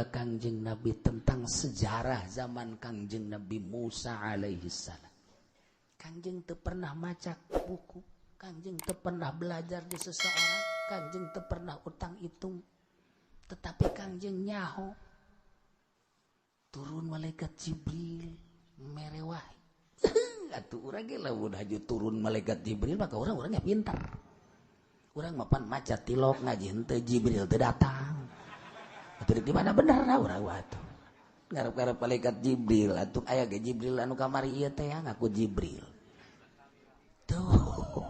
ka Kangjeng Nabi tentang sejarah zaman Kangjeng Nabi Musa alaihi salam. Kangjeng teu pernah maca buku, Kangjeng teu pernah belajar di seseorang, Kangjeng teu pernah utang hitung. Tetapi Kangjeng nyaho turun malaikat Jibril mere wahyu. Atuh urang ge lamun haju turun malaikat Jibril maka urang-urangnya pintar. Urang mapan maca tilok ngaji henteu Jibril teu datang. Atuh di mana bener lah urang atuh. Ngarep-ngarep malaikat Jibril atuh aya ge Jibril anu kamari ieu teh ngaku Jibril. Tuh.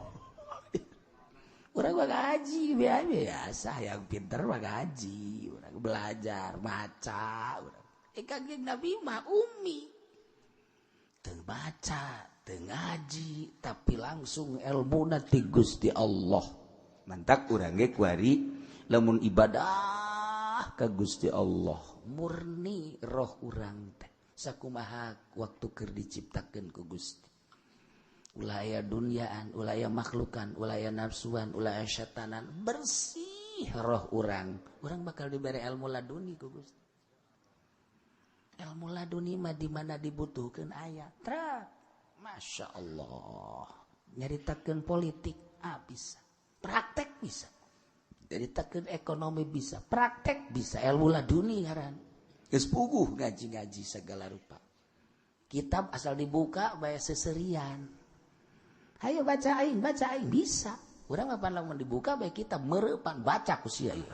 Urang mah ngaji biasa yang pinter mah ngaji, urang belajar maca urang. Kangjeng Nabi mah ummi. Teu baca, teu ngaji, tapi langsung ilmuna ti Gusti Allah. Mantak urang ge kuari lamun ibadah ka Gusti Allah, murni roh urang teh. Sakumaha waktu keur diciptakeun ku Gusti. Ulah aya dunyaan, ulah aya makhlukan, ulah aya nafsuan, ulah aya syetanan, bersih roh urang. Urang bakal diberi ilmu laduni ku Gusti. Ilmu laduni mah di mana dibutuhkeun aya. Trak. Masya Allah. Nyaritakeun politik ah bisa. Praktek bisa. Nyaritakeun ekonomi bisa, praktek bisa. Ilmu laduni ngaran. Geus puguh ngaji-ngaji segala rupa. Kitab asal dibuka bae seserian. Hayo baca aing bisa. Urang mah pan lamun dibuka bae kitab mereupan baca ku sia ieu.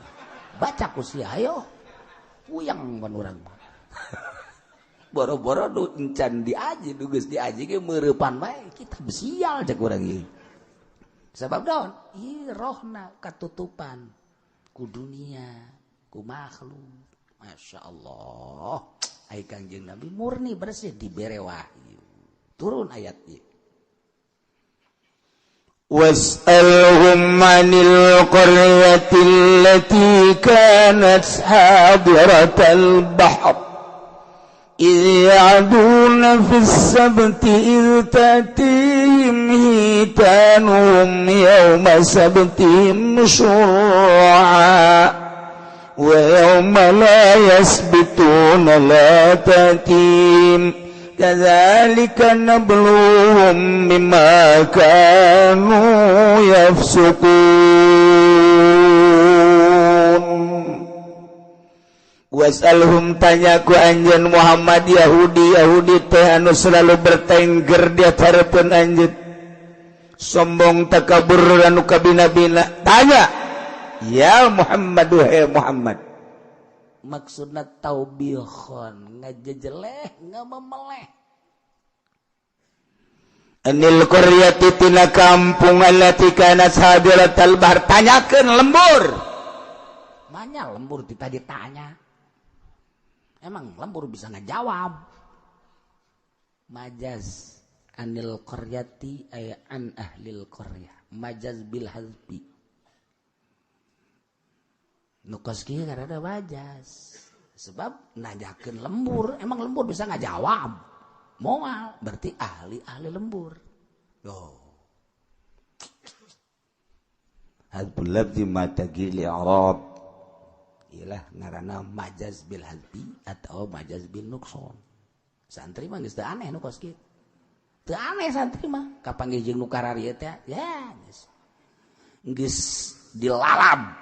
Baca ku sia hayo. Puyeng pan urang mah. Boro-boro nu encan diaji nu geus diaji ge mereupan bae kitab sial cek urang ieu. Sebab naon? Ieu rohna katutupan ku dunia, ku makhluk. Masya Allah. Ai Kangjeng Nabi murni bersih dibere wahyu. Turun ayat ieu. واسألهم عن القرية التي كانت حاضرة البحر إذ يعدون في السبت إذ تأتيهم حيتانهم يوم سبتهم شرعا ويوم لا يسبتون لا تأتيهم كذلك نبلوهم بما كانوا يفسقون. Was'alhum tanya ku anjeun Muhammad Yahudi Yahudi teh anu selalu bertengger di hareupeun anjeun sombong takabur anu kabina-bina tanya ya Muhammad wahai Muhammad. Maksudna taubihon ngajejeleh ngamemeleh anil qaryati tina kampung allati kanat hadiratal bahr tanyakeun lembur banyak lembur tadi tanya emang lembur bisa ngajawab majaz anil qaryati ay an ahlil qaryah majaz bil hazbi nukos kieu karena majaz sebab nanyakeun lembur emang lembur bisa ngajawab moal berarti ahli-ahli lembur. Oh hadbul lafzi ma tagil i'rab ilah ngaranna majaz bil hazbi atau majaz bin nuqson. Santri mah geus teu aneh nu kos kieu. Teu aneh santri mah kapanggih jeung nu kararieu teh ya geus. Geus dilalab.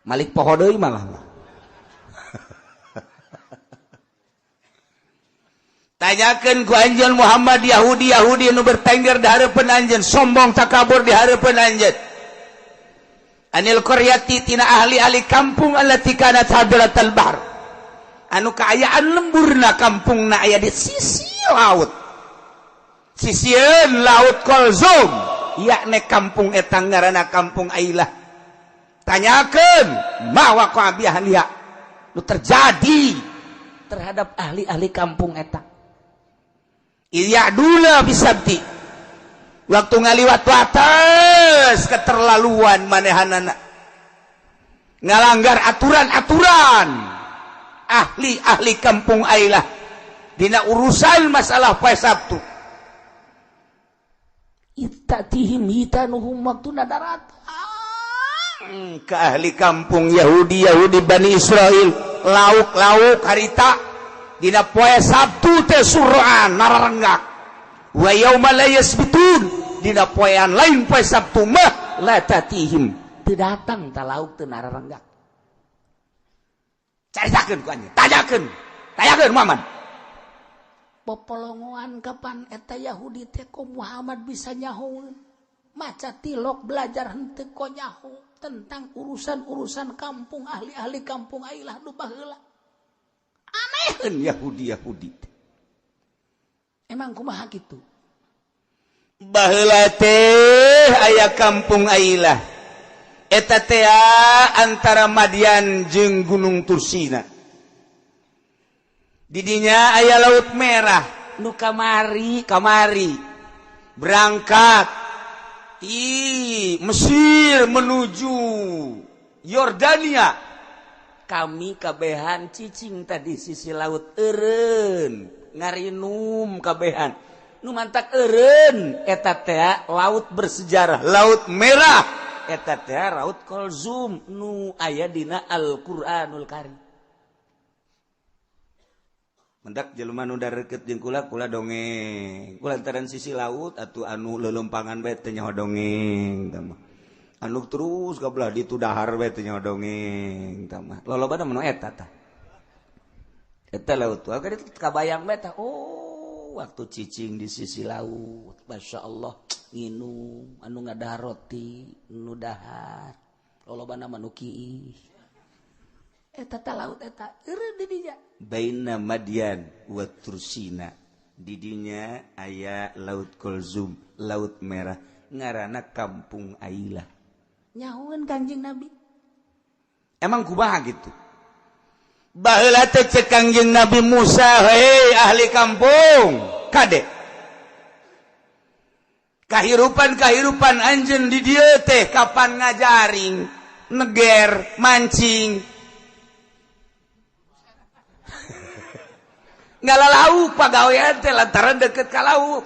Malik poho deui malah. Tanyakeun ku anjeun Muhammad Yahudi Yahudi nu bertengger di hareupeun anjeun sombong takabur di hareupeun anjeun. Anil qaryati tina ahli-ahli kampung allati kanat hadratal bahr. Anu kaayaan lemburna kampungna aya di sisi laut. Sisieun laut Kolzum, yakni kampung eta ngaranna kampung Ailah. Tanyakeun ma waqa'a bi ahliha. Nu terjadi terhadap ahli-ahli kampung eta. Iyaduna bisabti. Waktu ngaliwat wates keterlaluan manehanana. Ngalanggar aturan-aturan ahli-ahli kampung Ailah dina urusan masalah poe Sabtu. Ittatihim hitanuhum waktuna darat ke ahli kampung Yahudi Yahudi Bani Israel. lauk-lauk harita dina poe Sabtu teh suraan nararenggak wa yauma la yasbitun dina poean lain poe Sabtu mah la tatihim teu datang ta lauk teu nararenggak. Caritakeun ku anjeun, tanyakeun, tanyakeun Muhammad. Popolongoan kapan eta Yahudi teh ko Muhammad bisa nyahoeun, maca tilok belajar henteu ko nyaho tentang urusan-urusan kampung ahli-ahli kampung Ailah nu baheula. Aneheun Yahudi-Yahudi teh. Emang kumaha kitu? Baheula teh aya kampung Ailah. Eta teh antara Madian jeung Gunung Tursina. Didinya aya Laut Merah nu kamari kamari berangkat di Mesir menuju Yordania. Kami kabehan cicing tadi sisi laut eureun ngarinum kabehan nu mantak eureun eta teh laut bersejarah Laut Merah eta teh Laut Kolzum nu aya dina Al-Qur'anul Karim. Mendak jelema nu dareukeut jeung kula kula dongeng kulantaran sisi laut atuh anu leuleumpangan bae teh nyaho dongeng tah mah anu terus ka belah ditu dahar bae teh nyaho dongeng tah mah lolobana mah nu eta tah eta laut tuh ka kabayang bae tah. Oh waktu cicing di sisi laut Masya Allah nginum anu ngadahar roti nu dahar lolobana mah nu kiih eta ta laut eta eureun di dinya baina Madian wa Tursina didinya aya Laut Kolzum Laut Merah ngaranna kampung Ailah. Nyahoeun Kanjeng Nabi emang kumaha gitu baheula teh ceuk Kangjeng Nabi Musa hei ahli kampung kade kahirupan-kahirupan anjeun di dieu teh kapan ngajaring neger mancing ngalalau pagawean teh lantaran deket ka laut.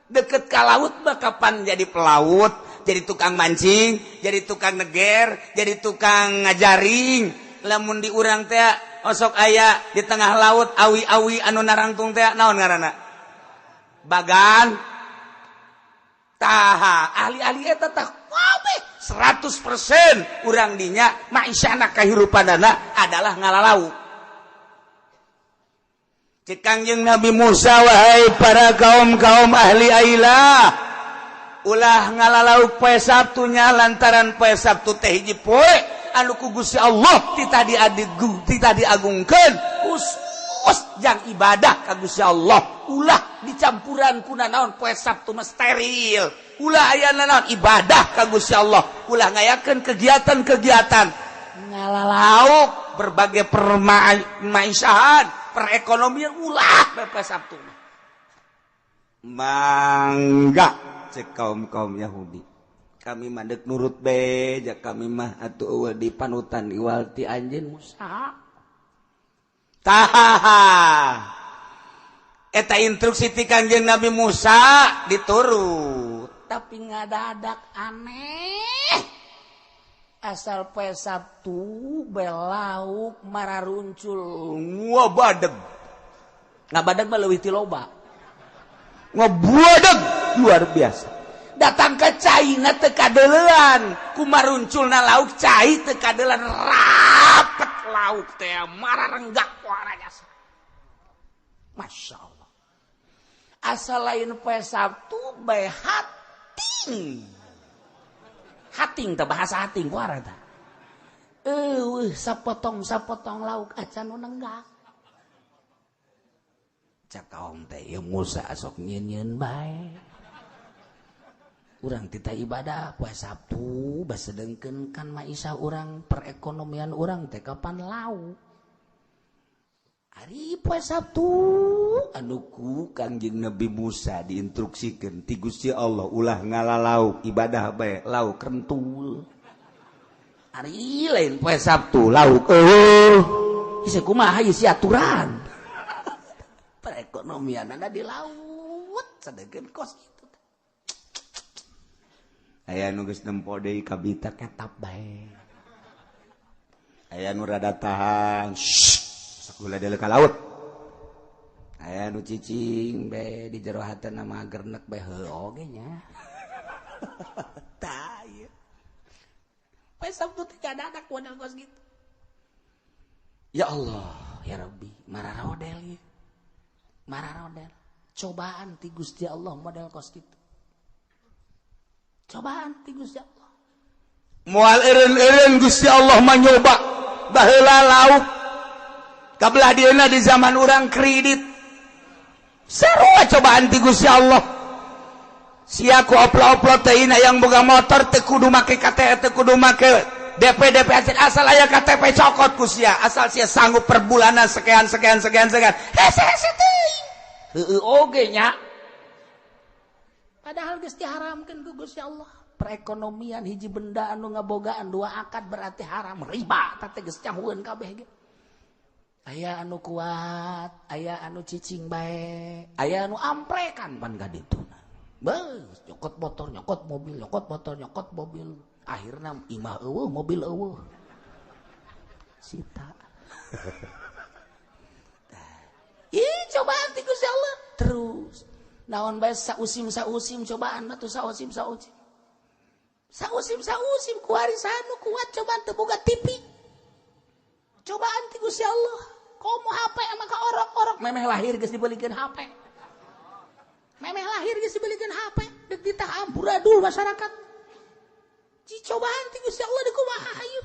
Deket ka laut mah kapan jadi pelaut, jadi tukang mancing, jadi tukang neger, jadi tukang ngajaring. Lamun di urang teh osok aya di tengah laut awi-awi anu narangtung teh naon ngaranna? Bagan. Taha ahli-ahli eta tah kabeh 100% urang dinya maisyana kahirupanana adalah ngalalau. Cek Kangjeng Nabi Musa wahai para kaum-kaum ahli Ailah ulah ngalalau poe Sabtunya lantaran poe Sabtu teh hiji poe anu ku Gusti Allah titah diadigung titah diagungkeun khusus jang ibadah ka Gusti Allah ulah dicampuran kuna naon poe Sabtu mah steril ulah aya naon ibadah ka Gusti Allah ulah ngayakeun kegiatan-kegiatan ngalalau berbagai permaisahan perekonomian ulah poe Sabtu mangga cek kaum-kaum Yahudi kami mandek nurut beja kami mah atuh eueuh di panutan iwal ti anjeun Musa. Taha eta instruksi ti Kangjeng Nabi Musa diturut tapi ngadadak aneh asal poe Sabtu belauk mararuncul ngabadeg ngabadeg mah leuwih ti loba ngabuadeg luar biasa datang ke cai na teu kadeulean kumarunculna lauk cai teu kadeulean rapet lauk teh mararenggak warajasa. Masya Allah asal lain poe Sabtu bae hating hating teh bahasa hating kuara tah eueuh sapotong-sapotong lauk acan nu nenggak cak kaum teh ieu Musa sok nyieun-nyieun bae urang tita ibadah poe Sabtu basedengkeun kan maisha urang perekonomian urang teh kapan lauk ari poe Sabtu anu ku Kangjeng Nabi Musa diinstruksikeun ti Gusti Allah ulah ngalalau ibadah bae lauk rentul ari lain poe Sabtu lauk eueuh ieu kumaha ieu si aturan perekonomianana di laut sedengkeun kos kitu aya nu geus nempo deui kabita ketap bae. Aya nu rada tahan, sakulah deuleu ka laut. Aya nu cicing bae di jero hatena mah gernek bae heuh oge nya. Tah ieu. Poe Sabtu teh anak model kos gitu. Ya Allah, ya Rabbi, mararodel ieu. Mararodel. Cobaan ti Gusti Allah model kos kitu. Cobaan ti Gusti Allah. Moal eureun-eureun Gusti Allah mah nyoba. Baheula lauk kabelah dieuna di zaman urang kredit. Sarua cobaan ti Gusti Allah. Sia ku oplo-oplo teh yang boga motor teu kudu make KTP, teu kudu make DP DP, asal aya KTP cokot ku sia, asal sia sanggup per bulanan sekian sekian sekian sekian. Hese hese teuing. Heueuh oge nya. Padahal geus diharamkeun ku Gusti Allah. Perekonomian hiji benda anu ngabogaan dua akad berarti haram, riba teh geus nyahueun kabeh ge. Aya anu kuat, aya anu cicing bae, aya anu amprekan pan ka dituna. Beuh, nyokot motor, nyokot mobil, nyokot motor, nyokot mobil. Akhirna imah eueuh, mobil eueuh. Sita. Ih, cobaan ti Gusti Allah terus. Naon bae sausim-sausim cobaan mah tuh sausim-sausim. Sausim-sausim kuari anu kuat cobaan teu boga TV. Cobaan ti Gusti Allah. Komo HP maka orok-orok memeh lahir geus dibelikeun HP. Memeh lahir geus dibelikeun HP, deuk ditah amburadul masyarakat. Cobaan ti Gusti Allah deuk kumaha hayu.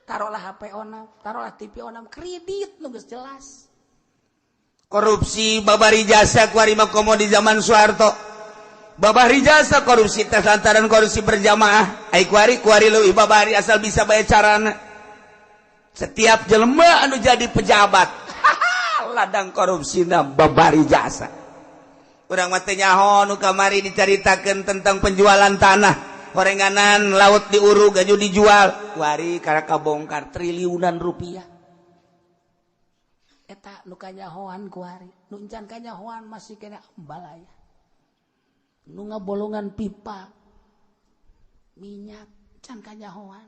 Taruhlah HP onam, taruhlah TV onam, kredit nu geus jelas. Korupsi babari jasa kuari mah komo di zaman Soeharto. Babari jasa korupsi teh lantaran korupsi berjamaah. Ai kuari kuari leuwih babari asal bisa bae carana. Setiap jelema anu jadi pejabat, ladang korupsina babari jasa. Urang mah teu nyaho nu kamari dicaritakeun tentang penjualan tanah. Horenganan laut diurug aju dijual. Kuari karena kabongkar triliunan rupiah. Eta nu kanyahoan kuari, nu encan kanyahoan masih kena ambalaya. Nu ngabolongan pipa minyak can kanyahoan.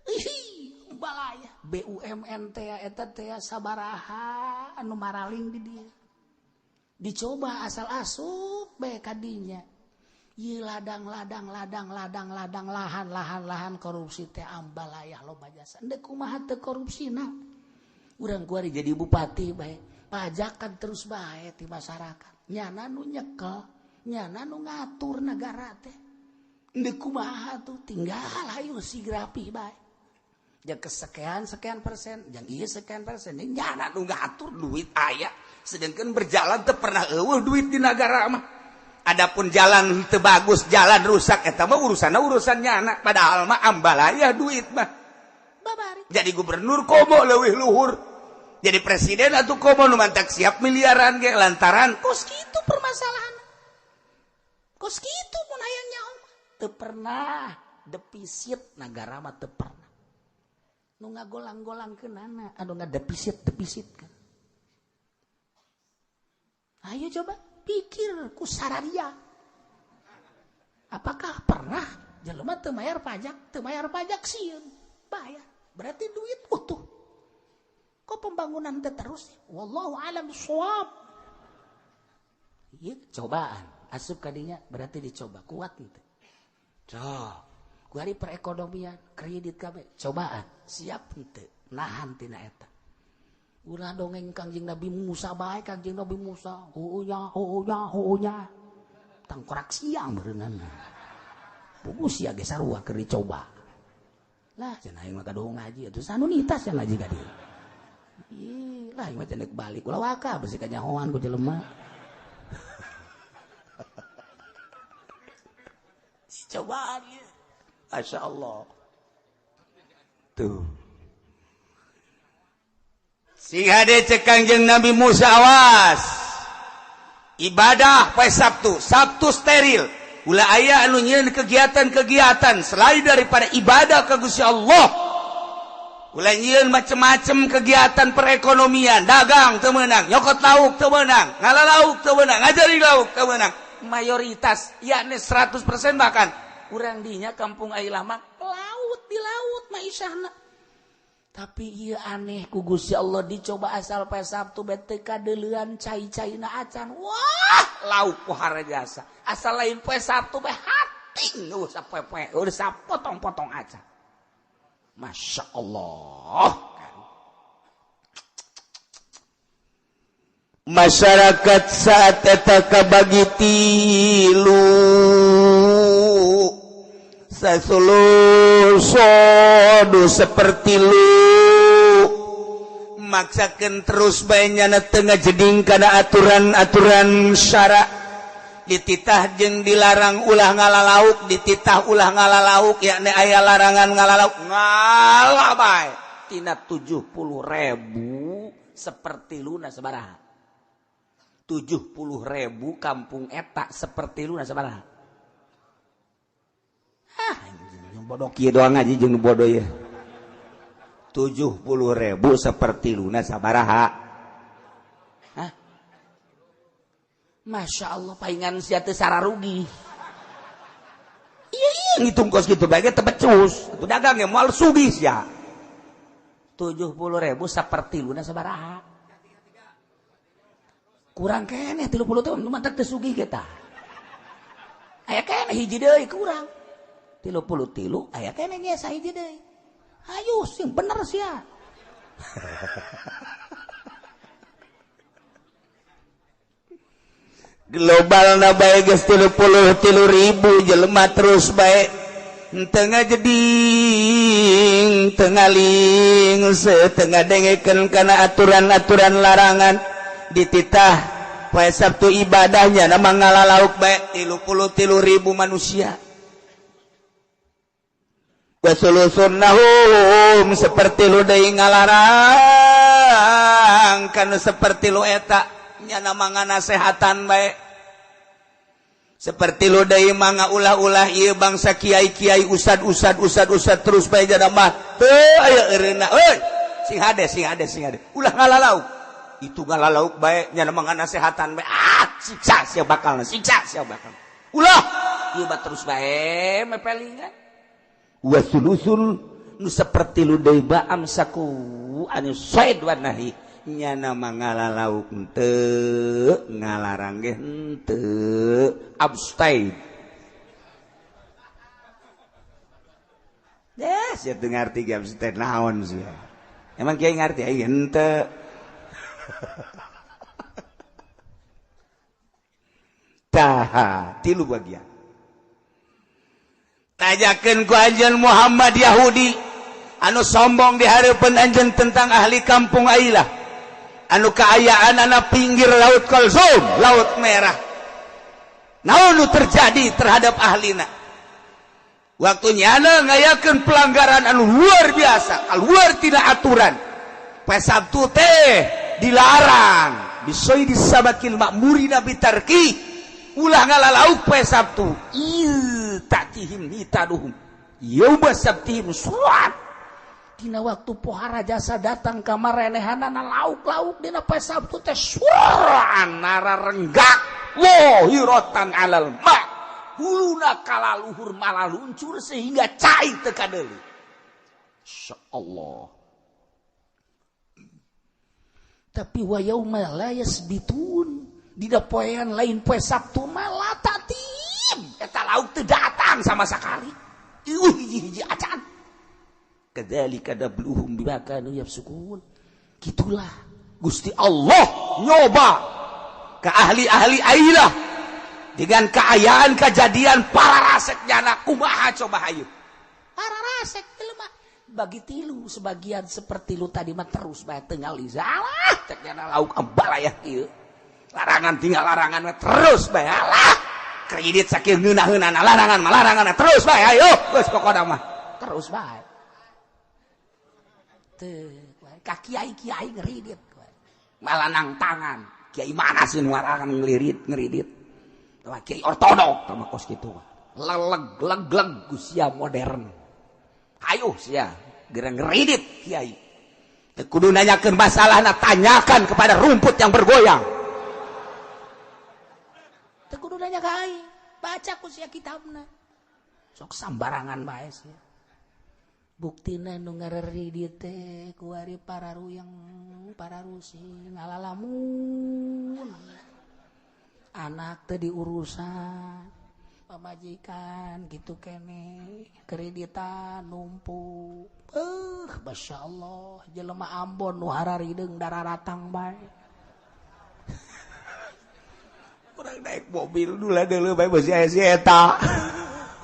Ih, ambalaya. BUMN teh eta teh sabaraha anu maraling di dieu. Dicoba asal asup bae kadinya. Ieu ladang ladang ladang ladang ladang lahan lahan lahan korupsi teh ambalaya loba jasa. Endek kumaha teu korupsina? Urang kuari jadi bupati bae, pajakan terus bae ti masyarakat. Nyana nu nyekel, nyana nu ngatur negara teh. Endek kumaha tuh tinggal hayu sigrapi bae. Jang kesekian sekian persen, jang ieu sekian persen, nyana nu ngatur duit aya. Sedangkan berjalan teu pernah eueuh duit di negara mah. Adapun jalan teu bagus, jalan rusak eta mah urusanna urusan nyana, padahal mah ambalaya duit mah. Babari. Jadi gubernur komo leuwih luhur. Jadi presiden atuh komo nu mantak siap miliaran ge lantaran kos kitu permasalahan. Kos kitu mun hayang nyaho mah teu pernah defisit nagara mah teu pernah. Nu ngagolang-golangkeunana anu ngadefisit-defisit kan. Ayo coba pikir ku sararia. Apakah pernah jelema teu mayar pajak, teu mayar pajak sieun, bayar. Berarti duit utuh. Kok pembangunan teh terus? Wallahu alam shawab. Ieu cobaan, asup kadinya berarti dicoba kuat henteu. Cok, kuari perekonomian, kredit kabeh, cobaan, siap henteu nahan tina eta. Ulah dongeng Kangjeng Nabi Musa bae, Kangjeng Nabi Musa, heueuh heueuh heueuh. Tangkorak siang berenang. Pugus sia ge sarua keur dicoba. Lah cenah aing mah kadung ngaji atuh sanunitas yang ngaji ka dieu. Ih, lah aing mah cenah balik ulah waka besi kanyahoan ku jelema. Cobaan ieu. Masya Allah. Tuh. Sing hade cek Kangjeng Nabi Musa awas. Ibadah poe Sabtu, Sabtu steril. Ulah aya anu nyieun kegiatan-kegiatan selain daripada ibadah ka Gusti Allah. Ulah nyieun macem-macem kegiatan perekonomian, dagang teu meunang, nyokot lauk teu meunang, ngala lauk teu meunang, ngajari lauk teu meunang. Mayoritas yakni 100% bahkan urang dinya kampung Ailah mah laut di laut maisahna. Tapi ieu aneh ku Gusti Allah dicoba asal poe Sabtu bae teu kadeuleuan cai-caina acan. Wah, lauk pohara jasa. Asal lain poe Sabtu bae hating eueuh sapoe-poe, eueuh sapotong-potong acan. Masya Allah. Masyarakat saat eta kabagi tilu. Sasulu sodu seperti lu maksakan terus bae nyana tengah jeding kana aturan-aturan syara dititah jeung dilarang ulah ngalalauk dititah ulah ngalalauk yakni aya larangan ngalalauk ngalah bae tina 70.000 seperti luna sabaraha 70.000 kampung eta seperti luna sabaraha. Ah, bodoh kieu doang aja jeung bodoh ya. 70.000 seperti luna sabaraha. Hah? Masya Allah paingan sia teu sararugi. Iya iya ngitung kos kitu bae ge teu becus. Atuh dagang ge moal sugih sia. 70.000 seperti luna sabaraha. Kurang keneh 30 tahun nu mantak teu sugih ge tah. Aya keneh hiji deui kurang. 33 aya keneh nya sahiji deui. Ayo sing bener sia. Global na bae geus 33.000 jelema terus bae teu ngajeding teu ngaling teu ngadengekeun kana aturan-aturan larangan dititah poe Sabtu ibadahnya na mangalalauk bae 33.000 manusia. Wasulusunnahum seperti lu deui ngalarang kanu seperti lu eta nyana manganasehatan bae seperti lu deui manga ulah-ulah ieu bangsa kiai-kiai usad-usad usad-usad terus bae jada mah teu aya eureuna euy sing hade sing hade sing hade ulah ngalalauk itu ngalalauk bae nyana manganasehatan bae ah siksa sia bakal siksa sia bakal ulah ieu mah terus bae mepelingan wasulusul nu seperti lu deui baam saku anu said wa nahi nyana mangalalauk henteu ngalarang ge henteu abstain deh sia teu ngarti ge abstain naon sia emang kiai ngarti ai henteu tah tilu bagian tajakeun ku anjeun Muhammad Yahudi anu sombong di hareupeun anjeun tentang ahli kampung Ailah anu kaayaanana pinggir laut Kalsum laut merah naon nu terjadi terhadap ahlina waktu nyana ngayakeun pelanggaran anu luar biasa keluar tidak aturan poe Sabtu teh dilarang bisoi disabakil makmurina bitarki ulah ngalalauk poe Sabtu ieu tatihim hitaduhum yauma sabtihim suat dina waktu pohara jasa datang ka marenehanana lauk-lauk dina poe Sabtu teh suraan nararenggak wohirotan alal ma huluna kalaluhur malaluncur sehingga cai teu kadeuli. Insyaallah. Tapi wa yauma la yasbitun dina poean lain poe Sabtu malah tatim eta lauk teu datang sama sekali. Ieu hiji-hiji acan. Kadzalika dabluhum bima kanu yafsukun. Gitulah Gusti Allah nyoba ke ahli-ahli ailah dengan keayaan kejadian para rasek nyana kumaha coba hayu. Para rasek jelema bagi tilu sebagian seperti lu tadi mah terus bae teu ngalizalah cek nyana lauk ambalayah ieu. Larangan tinggal larangan terus bae alah kredit sakieu ngeunah-ngeunahna larangan mah larangan terus bae ayo geus pokona mah terus bae teu ka kiai-kiai ngeridit malanang tangan kiai mana sih nu larangan ngelirit ngeridit tah kiai ortodok tah mah kos kitu leleg leg-leg sia modern ayo sia gerang ngeridit kiai teu kudu nanyakeun masalahna tanyakan kepada rumput yang bergoyang. Teu kudu nanya ka aing, baca ku sia kitabna. Sok sambarangan bae sia. Buktina nu ngareridit teh kuari pararuyang pararusi ngalalamun. Anak teh diurusan, pamajikan gitu kene, kreditan numpuk. Masya Allah, jelema Ambon nu hararideung dararatang bae. Urang naik mobil dulu deuleu bae beusi aya si eta.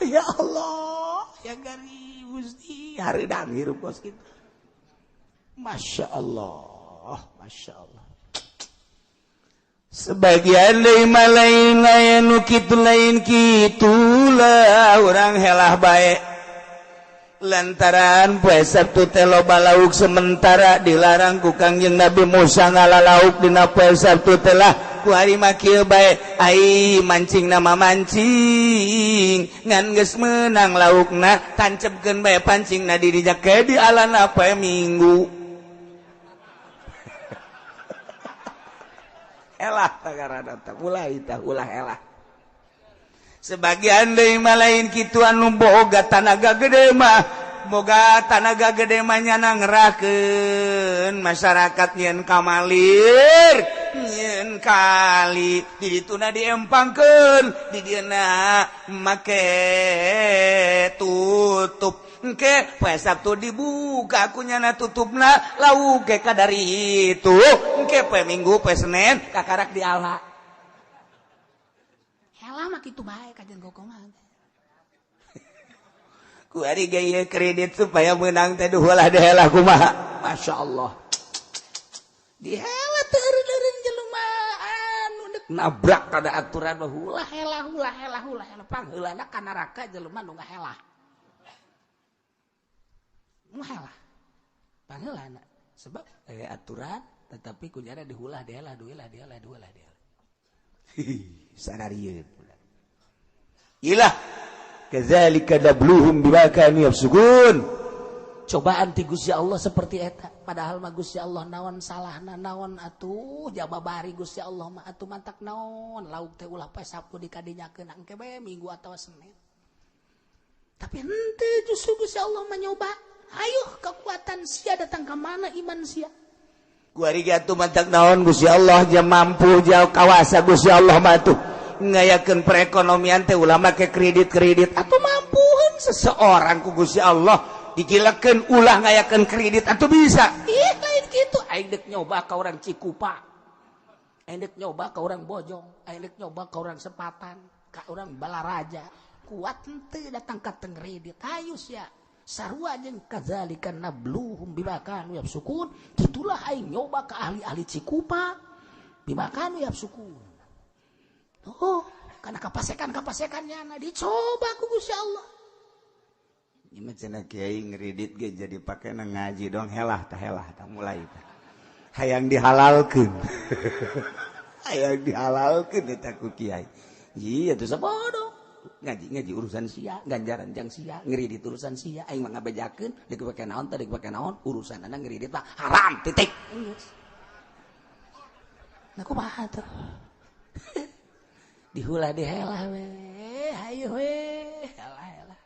Ya Allah, ya gari Gusti, hareudang hirup kos kitu. Masya Allah, Masya Allah. Sebagian deui mah lain lain nu kitu lain kitulah urang helah bae. Lantaran poe Sabtu teh loba lauk sementara dilarang ku Kangjeng Nabi Musa ngalalauk dina poe Sabtu teh lah ku hari mah kieu bae ai mancing nama mancing ngan geus meunang laukna tancepkeun bae pancingna di dinya ke di alana poe Minggu. Elah tagarana teh mulai tah ulah elah. Sebagian deui mah lain kitu anu boga tanaga gede mah boga tanaga gede mah nyana ngerahkeun masyarakat nyeun kamalir nyeun kali di dituna diempangkeun di dieuna make tutup engke poe Sabtu dibuka ku nyana tutupna lauk ge kadari itu engke poe Minggu poe Senen kakarak diala. Lama kitu bae kajian gokongan. Ku ari ge kredit supaya meunang teh duhulah dehelah kumaha. Masya Allah. Dihelah teu eureun-eureun jelema anu deuk nabrak kana aturan mah ulah helah ulah helah ulah helah pangheulana ka neraka jelema nu ngahelah. Nu helah. Pangheulana sebab aturan tetapi kunyana dihulah dehelah duilah dehelah duilah dehelah. Sanarieun. Ilah kadzalika nabluhum bima kanu yafsukun. Cobaan ti Gusti Allah seperti eta, padahal mah Gusti Allah naon salahna naon atuh jababari Gusti Allah mah atuh mantak naon lauk teh ulah poe Sabtu dikadinyakeun engke bae Minggu atawa Senin. Tapi henteu justru Gusti Allah mah nyoba, hayuh kekuatan sia datang ka mana iman sia. Kuari ge atuh mantak naon Gusti Allah ja mampu jauh kawasa Gusti Allah mah atuh ngayakeun perekonomian teh ulah make kredit-kredit atuh mampueun seseorang ku Gusti Allah digilekeun ulah ngayakeun kredit atuh bisa. Ih lain kitu aing deuk nyoba ka urang Cikupa, aing deuk nyoba ka urang Bojong, aing deuk nyoba ka urang Sepatan, ka urang Balaraja, kuat henteu datang ka teng kredit hayu sia. Sarua jeung kadzalika nabluhum bima kanu yafsukun, kitulah aing nyoba ka ahli-ahli Cikupa bima kanu yafsukun. Oh, karena kapasekan-kapasekannya nah dicoba ku Gusti Allah. Ieu mah cenah kiai ngredit ge jadi pake na ngaji dong helah tah helah tah mulai tah. Hayang dihalalkeun. Hayang dihalalkeun eta ku kiai. Iya tuh sabodo. Ngaji-ngaji urusan sia, ganjaran jang sia, ngredit urusan sia, aing mah ngabejakeun deuk pake naon teh deuk pake naon, urusanana ngredit mah haram titik. Nah kumaha tuh? Dihulah dihelah we, hayu we, helah helah.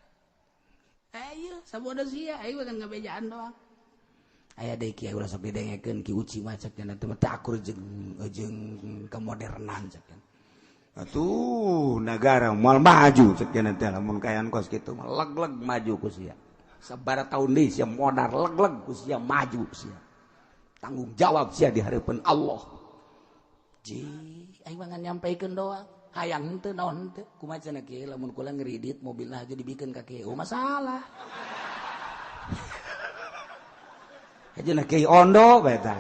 Ayo sabodo sia, ayo kan ngabejaan doang. Aya deui kiai ulah sok didengekeun Ki Uci mah cek cenah teh teh akur jeung kemodernan cek cenah. Atuh negara moal maju cek cenah teh lamun kayan kos kitu mah leg-leg maju ku sia. Sabaraha taun deui sia modar leg-leg ku sia maju sia. Tanggung jawab sia di hareupeun Allah. Ji, aing mah ngan nyampaikeun doang. Hayang henteu naon henteu kumaha cenah kieu lamun kula ngredit mobilna aja dibikeun ka kieu oh masalah. Ajeuna kieu ondo bae tah.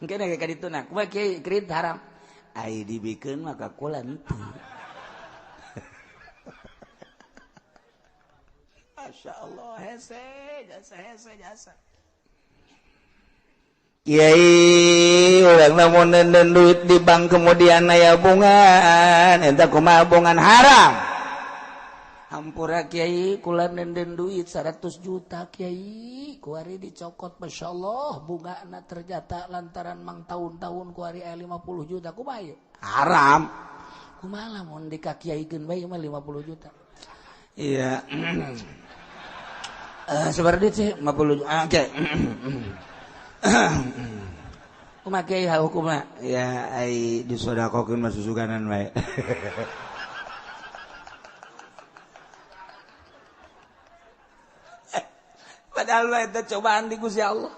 Engke na ka ditu na kumaha kieu kredit haram. Ai dibikeun mah ka kula henteu. Masyaallah hese jasa hese jasa. Kiai urang lamun nenden duit di bank kemudian aya bungan eta kumaha bungan haram. Hampura kiai kula nenden duit 100 juta kiai kuari dicokot masyaallah bungana ternyata lantaran mang tahun-tahun kuari aya 50 juta kumaha ieu? Haram. Kumaha lamun dikakiaikeun bae mah 50 juta. Iya. Sebar duit sih 50 juta. Oke. Kumaha kiai hukumna? Ya ai disodakokeun mah susuganan wae. Padahal mah eta cobaan di Gusti Allah.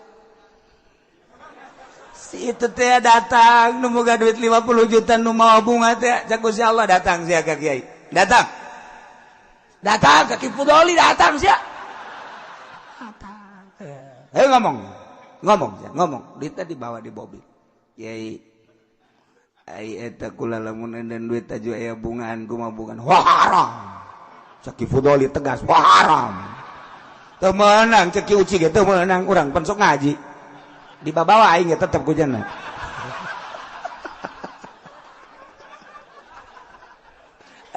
Si itu teh datang nu boga duit 50 juta nu mawa bunga teh cak Gusti Allah datang sia ka kiai. Datang. Datang ka Ki Fudoli datang sia. Datang. Hei ngomong. Ngomong sia, ngomong. Duitna dibawa di mobil. Kiai ai eta kula lamun enden duit aju aya bungaan kumaha bungaan. Wah haram. Cak Ki Fudoli tegas, wah haram. Teu meunang cek Ki Uci ge teu meunang urang pan sok ngaji. Dibawa aing ge tetep ku cenah.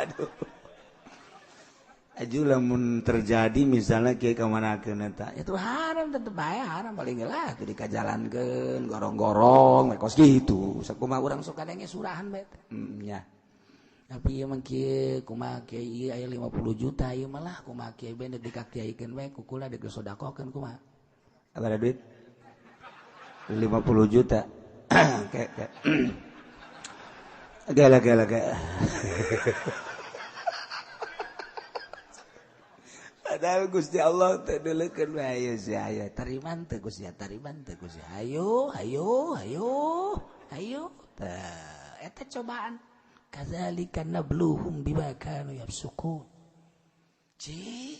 Aduh. Aju lamun terjadi misalnya kiai ka manakeun eta, itu haram tetep bae haram paling gelah teu dikajalankeun gorong-gorong kos kitu. Sakumaha urang sok kadenge surahan bae teh. Nya. Tapi ieu mah kieu kumaha kiai ieu aya 50 juta ieu mah lah kumaha kiai bae deuk dikakiaikeun bae ku kula deuk disodakohkeun kumaha. Abada duit? 50 juta. Kayak gala gala gala. Padahal Gusti Allah teh deuleukeun bae ayo sia aya tariman teh Gusti tariman teh Gusti ayo ayo ayo ayo tah eta cobaan kadzalika nabluhum bima kanu yafsukun. Ci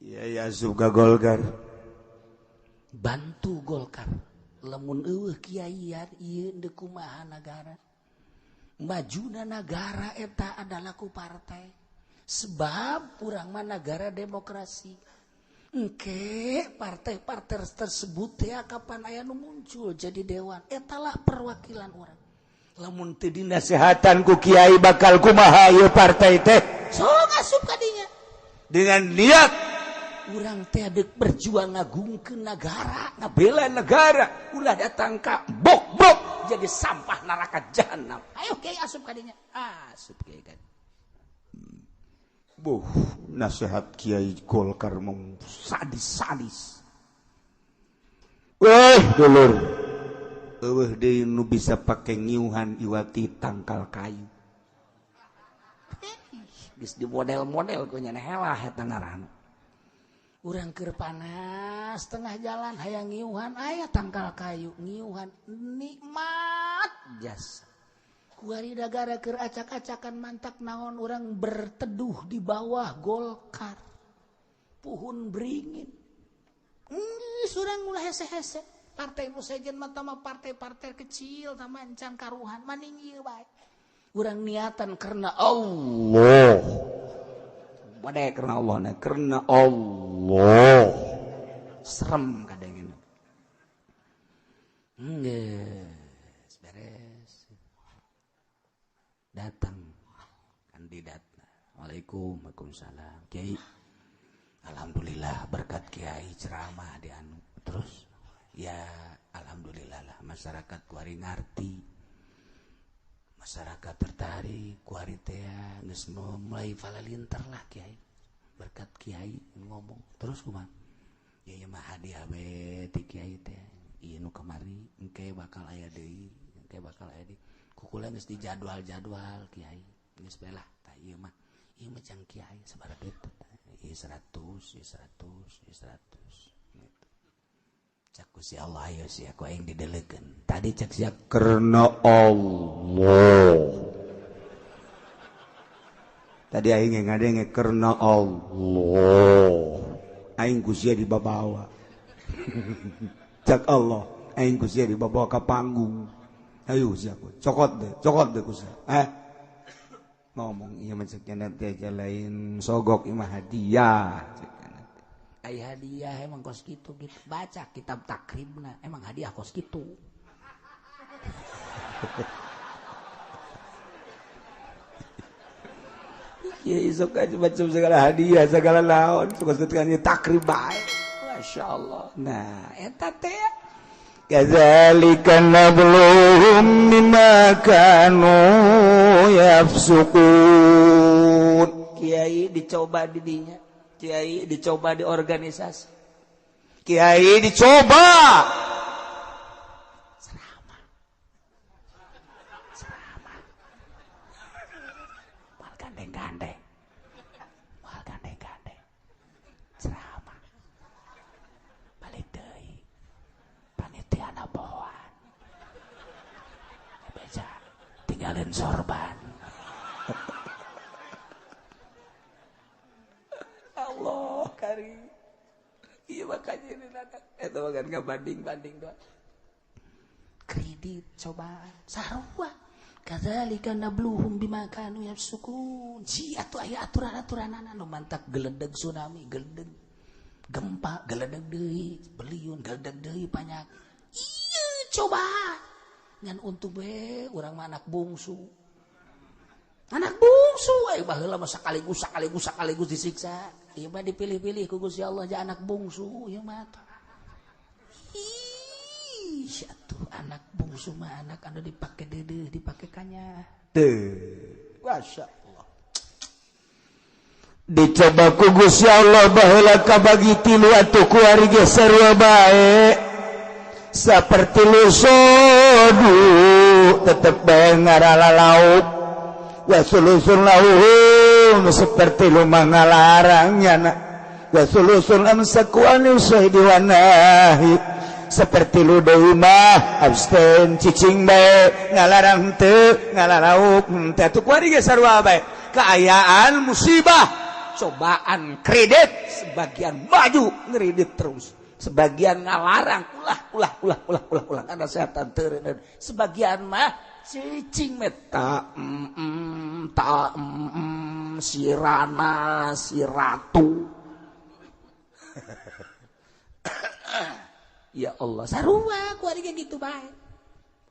Kiai asup ka Golkar bantu Golkar lamun eueuh kiai ieu deuk kumaha nagara majuna nagara eta adalah ku partai sebab urang mah nagara demokrasi engke partai-partai tersebut ya kapan aya nu muncul jadi dewan etalah perwakilan urang lamun teu dinasehatan ku kiai bakal kumaha ieu partai teh sok asup ka dinya dengan niat urang teh deuk berjuang ngagungkeun nagara ngabela negara ulah datang ka bok-bok jadi sampah neraka jahanam ayo kiai asup ka dinya asup kiai kan. Buh, nasihat Kiai Golkar mong sadis-sadis. Weh, dulur. Eueuh deui nu bisa pake ngiuhan iwati tangkal kayu. Geus di model-model ku nya helah eta ngaranna. Urang keur panas tengah jalan hayang ngiuhan aya tangkal kayu ngiuhan nikmat jasa. Kuari dagara keur acak-acakan mantak naon urang berteduh di bawah Golkar. Puhun beringin. Geus urang ulah hese-hese. Partai nu sejen mah tama partai-partai kecil tama encan karuhan maning ieu bae. Urang niatan karena Allah. Bade karena Allah na karena Allah. Serem kadang ini. Geus beres. Datang kandidat. Waalaikum waalaikumsalam. Kiai. Alhamdulillah berkat kiai ceramah di anu. Terus ya alhamdulillah lah masyarakat kuari ngarti. Masyarakat tertarik kuari teh geus mulai falalinter lah kiai. Berkat kiai ngomong. Terus kumaha? Ya ieu mah hadiah we ti kiai teh. Ieu nu kamari engke bakal aya deui, engke bakal aya deui. Kukula geus dijadwal-jadwal kiai geus bae lah tah ieu mah cang kiai sabaraha duit ieu 100 ieu 100 ieu 100 gitu. Cak ku si Allah ayo sia ku aing didelekeun tadi cak sia karena Allah tadi aing ngadenge karena Allah aing ku sia dibabawa cak Allah aing ku sia dibabawa ka panggung. Ayo siapa? Cokot deh kusa. Ngomong iya macam nanti aja lain sogok imah hadiah. Ai hadiah emang kos gitu gitu. Baca kitab takribna emang hadiah kos gitu. Ya isok aja macam segala hadiah segala naon kos gitu kan takrib bae. Masya Allah. Nah, eta teh kadzalika nabluhum bima kanu yafsukun. Kiai dicoba di dinya, kiai dicoba di organisasi, kiai dicoba ceramah, ceramah, mal gandeng-gandeng, mal gandeng-gandeng, ceramah, balik deui, panitia napoan, beja, tinggalin sorban. Allah kari. Iya makanya ini itu makan nggak banding-banding doang. Kredit cobaan sarua. Kadzalika nabluhum bima kanu yafsukun. Si atuh aya aturan-aturanana nu mantak geledeg tsunami, geledeg gempa, geledeg deui, beliun, geledeg deui panyak. Iya cobaan. Ngan untung we urang mah anak bungsu. Anak bungsu eh baheula mah sekaligus sekaligus sekaligus disiksa. Ieu mah dipilih-pilih ku Gusti Allah ja anak bungsu ieu mah. Ih, atuh anak bungsu mah anak anu dipake deudeuh, dipake kanya. Teu. Masyaallah. Dicoba ku Gusti Allah baheula kabagi tilu atuh ku ari ge sarua bae. Saperti lusodu tetep bae ngaralalauk. Wa sulusun lahum seperti lumah ngalarang nyana. Wa sulusun amsaku anil syahidi wa nahi seperti lu deui mah abstain cicing bae ngalarang teu ngalarauk teu atuh kuari ge sarua bae. Kaayaan musibah cobaan kredit sebagian maju ngredit terus, sebagian ngalarang ulah ulah ulah ulah ulah ulah kana setan teu, sebagian mah cicing meta ta sirana siratu. Ya Allah sarua ku ari gitu bae.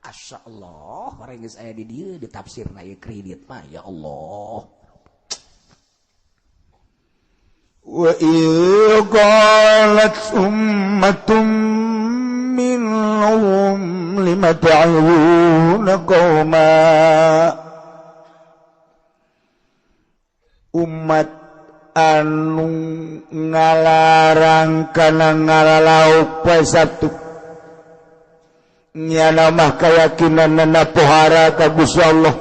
Asya Allah orang geus aya di dieu ditafsirna ieu kredit mah ya Allah. Wa qalat ummatum minhum lima ta'awuna qauma, umat anu ngalarang kana ngalalauk poe Sabtu nyana mah kayakinanna pohara ka Gusti Allah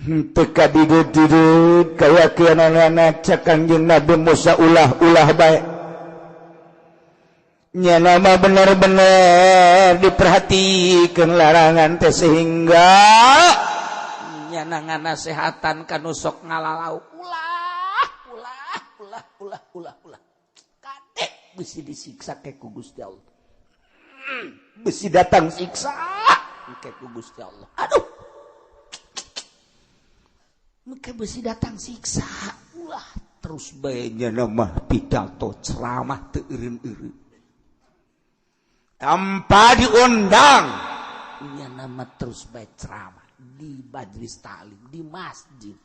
henteu kadidud-didud kayakinanna cek Kangjeng Nabi Musa ulah-ulah bae. Nyana mah bener-bener diperhatikan larangan teh sehingga nyana nganasehatan kanu sok ngalalau ulah ulah ulah ulah ulah ulah kadek bisi disiksa ke ku Gusti Allah, bisi datang siksa ke ku Gusti Allah. Aduh maka bisi datang siksa ulah terus bae nyana mah pidato ceramah teu eureun-eureun tanpa diundang nyana mah terus bae ceramah di majelis taklim di masjid.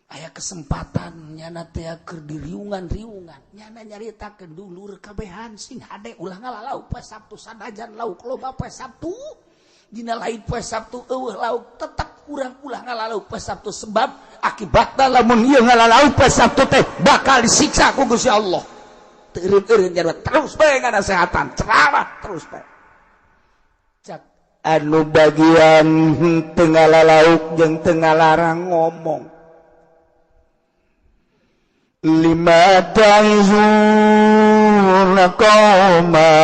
Aya kesempatan nyana teh keur di riungan-riungan nyana nyaritakeun dulur kabehan sing hade ulah ngalalau poe Sabtu sanajan lauk loba poe Sabtu dina lain poe Sabtu eueuh lauk tetep urang ulah ngalalau poe Sabtu sebab akibatna lamun ieu ngalalau poe Sabtu teh bakal disiksa ku Gusti Allah. Teu eureun-eureun nyana terus bae nganasehatan ceramah terus bae. Cak anu bagian teu ngalalauk jeung teu ngalarang ngomong lima ta'izuna qauma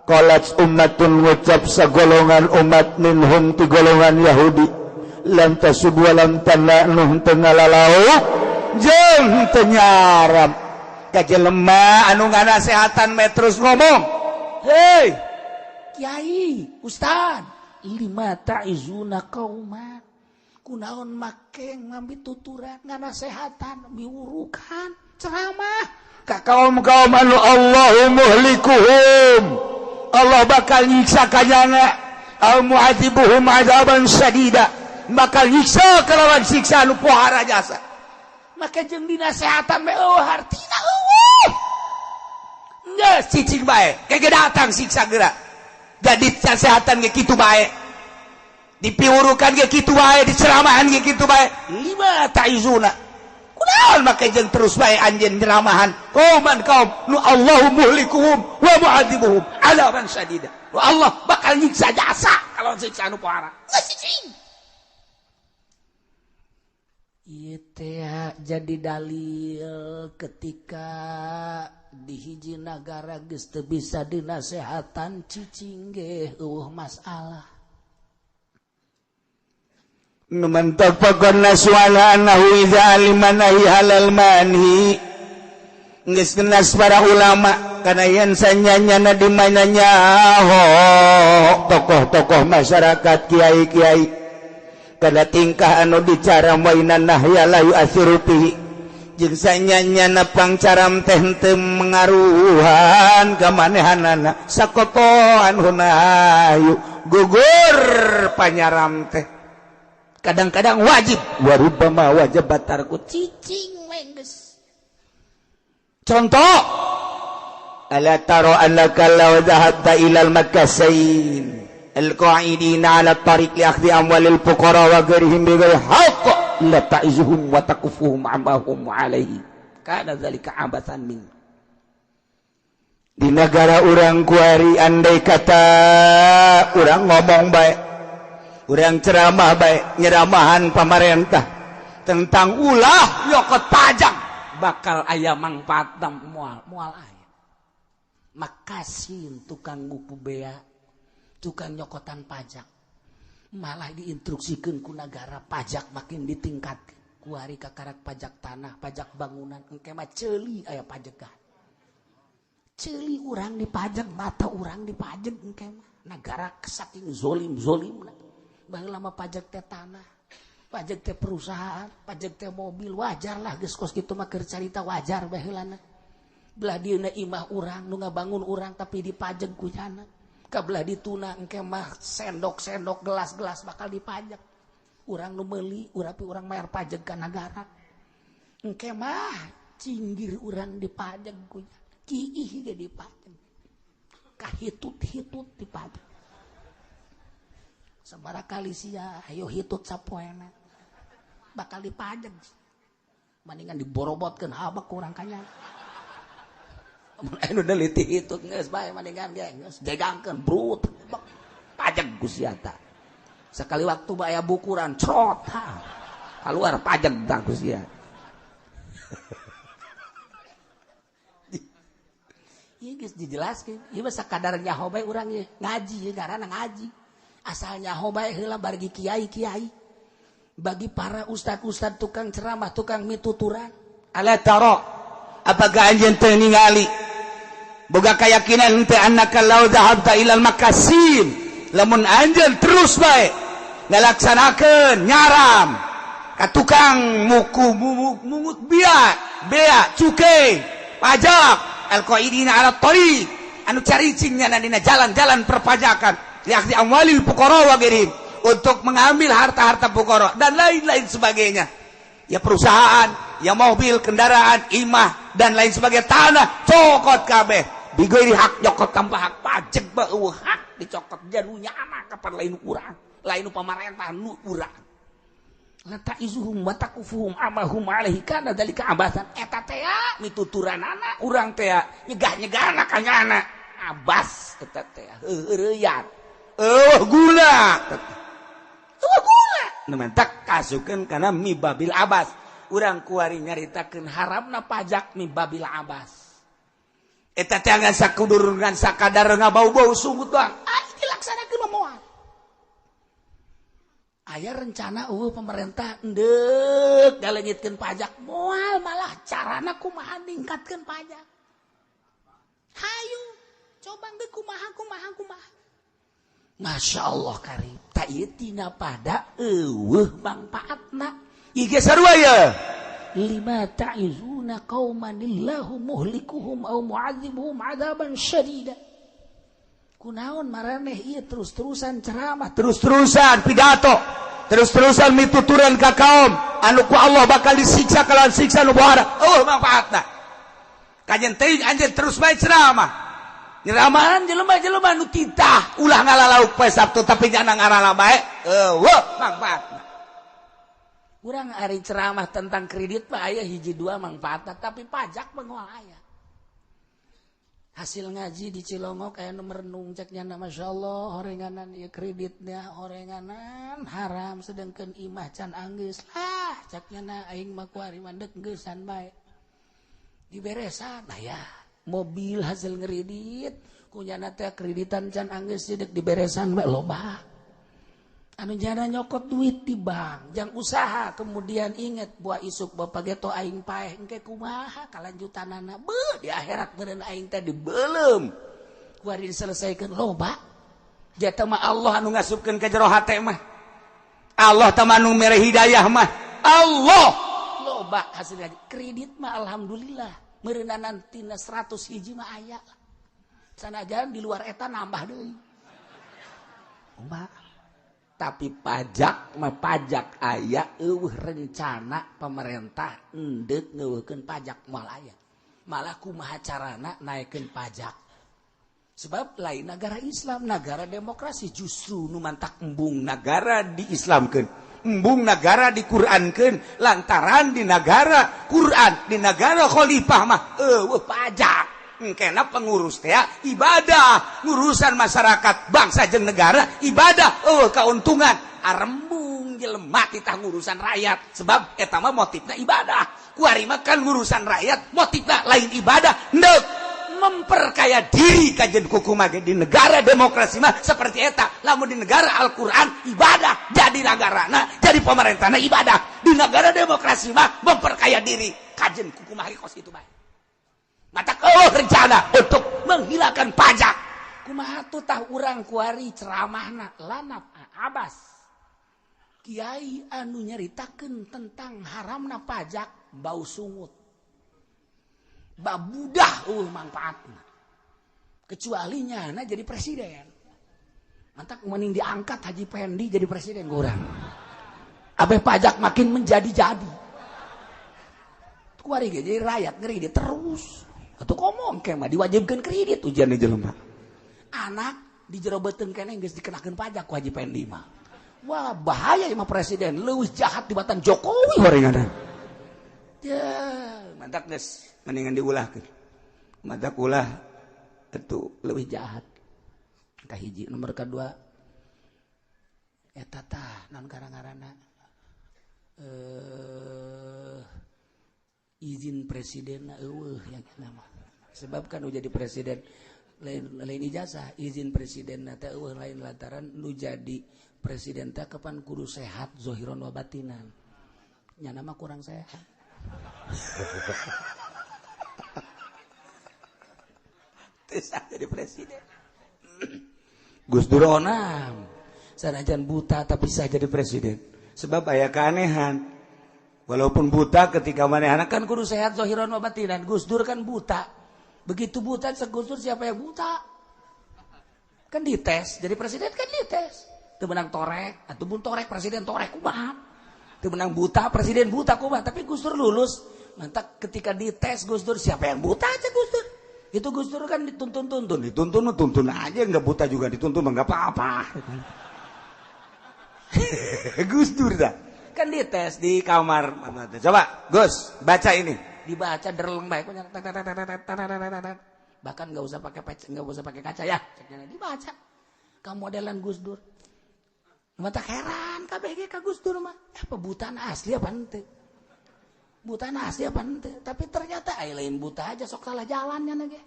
qalat ummatun ngucap sagolongan umat minhum ti golongan Yahudi lam tasub wa lam tana'nuh teu ngalalauk jeung teu nyaram ka jelema anu nganasehatan me terus ngomong, hei kiai ustad lima ta'izuna qauma kunaon make ngambil tuturan nganasehatan miwurukan ceramah ka kaum-kaum anu Allahu muhlikuhum, Allah bakal nyiksa kanyana au mu'adzibuhum adzaban syadida, bakal nyiksa kalawan siksa anu pohara jasa. Maka jeung dinasehatan me eueuh hartina eueuh geus cicing bae kege datang siksa geura jadi nasehatan ge kitu bae. Dipiwurukan ge kitu bae, diceramahan ge kitu bae. Lima ta'izuna. Kunaon make jeung terus bae anjeun nyeramahan qauman kaum nu Allahu muhlikuhum wa mu'adzibuhum adzaban syadida. Nu Allah bakal nyiksa jasa kalau siksa anu pohara. Geus cicing. Ieu teh jadi dalil ketika di hiji nagara geus teu bisa dinasehatan cicing ge eueuh masalah. Nu mentapakon suala annahu idza alima nahi halal manhi. Geus kenas para ulama kana yen sanyanyana di mana nyaho tokoh-tokoh masyarakat kiai-kiai kada tingkah anu dicara mainan nahya la yu'athiru fihi jeung sanyanyana pangcaram teh henteu mengaruhan ka manehanana sakotoan hunayu gugur panyaram teh kadang-kadang wajib warubama wajib batarku cicing we geus. Contoh ala tara annaka law dhahabta ilal makkasain al-qa'idina 'ala tariq li akhdhi amwalil fuqara wa ghairihim bighairi haqq la ta'izuhum wa takufuhum 'amahum 'alaihi kana dzalika abathan min. Di negara urang kuari andai kata urang ngomong bae, urang ceramah bae, nyeramahan pamarentah tentang ulah nyokot pajak bakal aya mangfaatna moal moal aya. Makasin tukang ngupu bea, tukang nyokotan pajak malah diinstruksikeun ku nagara pajak makin ditingkatkeun. Kuari kakarak pajak tanah, pajak bangunan, engke mah ceuli aya pajegan. Ceuli urang dipajak, mata urang dipajak engke mah. Nagara saking zolim-zolimna. Baheula mah pajak teh tanah, pajak teh perusahaan, pajak teh mobil, wajar lah geus kos kitu mah keur carita wajar baheulana. Belah dieuna imah urang nu ngabangun urang tapi dipajak ku nyana. Kabelah dituna engke mah sendok-sendok gelas-gelas bakal dipajak. Urang nu meuli, urang pi urang bayar pajak ka nagara. Engke mah cinggir urang dipajak ku nya. Kiih ge dipajak. Kahitut-hitut dipajak. Sabaraha kali sia ayo hitut sapoena. Bakal dipajak. Mendingan diborobotkeun habak ku urang kanya. Anu neliti hitut geus bae mendingan ge geus degangkeun brut pajak ku sia ta. Sekali waktu aya bukuran crot ha. Keluar pajak tah ku sia. Ieu geus dijelaskeun, ieu mah sakadar nyaho bae urang ieu ngaji ieu ngaranna ngaji. Asal nyaho bae heula bagi kiai-kiai. Bagi para ustad-ustad tukang ceramah, tukang mituturan. Ala tara apakah anjeun teu ningali boga keyakinan teu annaka law dhahabta ilal makasin lamun anjeun terus bae ngalaksanakeun nyaram ka tukang muku mungut bea bea cukai pajak alqaidina ala tariq anu caricing nya dina jalan-jalan perpajakan liakhdi amwalil fuqara wa ghairihim untuk mengambil harta-harta fuqara dan lain-lain sebagainya, ya perusahaan, ya mobil, kendaraan, imah dan lain sebagainya, tanah cokot kabeh bigoi hak nyokot tanpa hak pajak beueuh hak dicokot janu nyana kapan lain urang lain pamarentah nu urang la ta'izuhum wa takufuhum amahum alaihi kana dzalika abasan eta teh mituturanana urang teh nyegah-nyegahna ka nyana abas eta teh heureuyat eueuh guna eueuh guna nu mentak kasukeun kana mibabil abas. Urang kuari nyaritakeun haramna pajak mibabil abas. Eta teh ngan sakudur ngan sakadar ngabau-bau sungut doang. Ah dilaksanakeun mah moal. Aya rencana eueuh pemerintah endeuk ngaleungitkeun pajak moal, malah carana kumaha ningkatkeun pajak. Hayu coba deuk kumaha kumaha kumaha. Masya Allah karim. Ta ieu tina pada eueuh mangpaatna. Ieu ge sarua ye. Lima ta'izuna qauman illahu muhlikuhum aw mu'adzibuhum adzaban syadida. Kunaon maraneh ieu terus-terusan ceramah, terus-terusan pidato, terus-terusan mituturan ka kaum anu ku Allah bakal disiksa kalawan siksa nu bohara. Eueuh mangpaatna. Kajen teuing anjeun terus bae ceramah. Nyeramahan jelema-jelema nu titah ulah ngala lauk poe Sabtu tapi nyana ngarala bae eueuh manfaatna. Urang ari ceramah tentang kredit mah aya hiji dua manfaatna, tapi pajak mah moal aya. Hasil ngaji di Cilongok aya nu merenung cek nyana masyaallah horenganan ieu kreditnya horenganan haram sedangkeun imah can anggeus lah cek nyana aing mah kuari mandek geusan bae. Diberesan nah ya mobil hasil ngeredit kunyana teh kreditan can anggeus sideuk diberesan bae loba. Anu jana nyokot duit di bank jang usaha kemudian inget buah isuk bapak geto aing paeh engke kumaha kalanjutanana beuh di akhirat meureun aing teh dibeuleum kuari diselesaikan loba. Jata mah Allah anu ngasupkeun ka jero hate mah, Allah teh anu mere hidayah mah Allah loba hasil kredit mah alhamdulillah meureunanan tina 100 hiji mah aya sanajan di luar eta nambah deui. Tapi pajak mah pajak aya eueuh rencana pemerintah endek ngeueuhkeun pajak moal aya. Malah kumaha carana naekeun pajak. Sebab lain negara Islam, negara demokrasi justru nu mantak embung negara diislamkeun, embung negara diqurankeun lantaran di negara Quran, di negara khalifah mah eueuh pajak. Engkena pengurus teh ibadah, ngurusan masyarakat bangsa jeung negara ibadah eueuh kauntungan arembung jelema titah ngurusan rakyat sebab eta mah motifna ibadah. Kuari mah kan ngurusan rakyat motifna lain ibadah ndek memperkaya diri kajen kukumaha ge di negara demokrasi mah seperti eta. Lamun di negara Al-Qur'an ibadah jadi nagarana jadi pemerintahna ibadah, di negara demokrasi mah memperkaya diri kajen kukumaha kos kitu bae. Mata kau rencana untuk menghilangkan pajak. Kumaha tuh tah urang kuari ceramahna lanap Abbas. Kiai anu nyaritakeun tentang haramna pajak bau sungut. Babudah manfaatna. Kecuali nyana jadi presiden. Mantak mending diangkat Haji Pendi jadi presiden urang. Abeh pajak makin menjadi-jadi. Kuari ge jadi rakyat ngeri terus. Atuh ngomong ke mah diwajibkeun kredit ujian di jelema. Anak di jero beuteung keneh geus dikenakeun pajak ku Haji Pendi mah. Wah, bahaya mah presiden, leuwih jahat dibatan Jokowi horenganan. Ya, mantak geus mendingan diulahkeun. Mantak ulah itu leuwih jahat. Kahiji nomor kedua eta tah naon ngaranna izin presiden eueuh yang nama. Sebab kan nu jadi presiden lain ijazah, izin presiden teh eueuh lain lantaran nu jadi presiden teh kapan kudu sehat zohiron wa batinan. Nyana mah kurang sehat. Teu sah jadi presiden. Gus Dur onam sanajan buta tapi sah jadi presiden. Sebab aya keanehan. Walaupun buta ketika manehna kan kudu sehat zohiron wa batinan. Gus Dur kan buta. Begitu buta Gus Dur siapa yang buta? Kan dites, jadi presiden kan dites. Teu menang torek, atuh mun torek presiden torek kumaha? Teu menang buta presiden buta kumaha? Tapi Gus Dur lulus. Mantak ketika dites Gus Dur siapa yang buta aja Gus Dur. Itu Gus Dur kan dituntun-tuntun, dituntun-tuntun aja enggak buta juga dituntun mah enggak apa-apa. Gus Dur dah. Kan dites di kamar. Coba Gus, baca ini. Dibaca derleng bae. Bahkan enggak usah pakai enggak usah pakai kaca ya. Dibaca. Kamodelan Gus Dur. Mata heran kabeh ge ka Gus Dur mah. Apa butaan asli apa henteu? Butaan asli apa henteu? Tapi ternyata ai lain buta aja sok salah jalannya ge.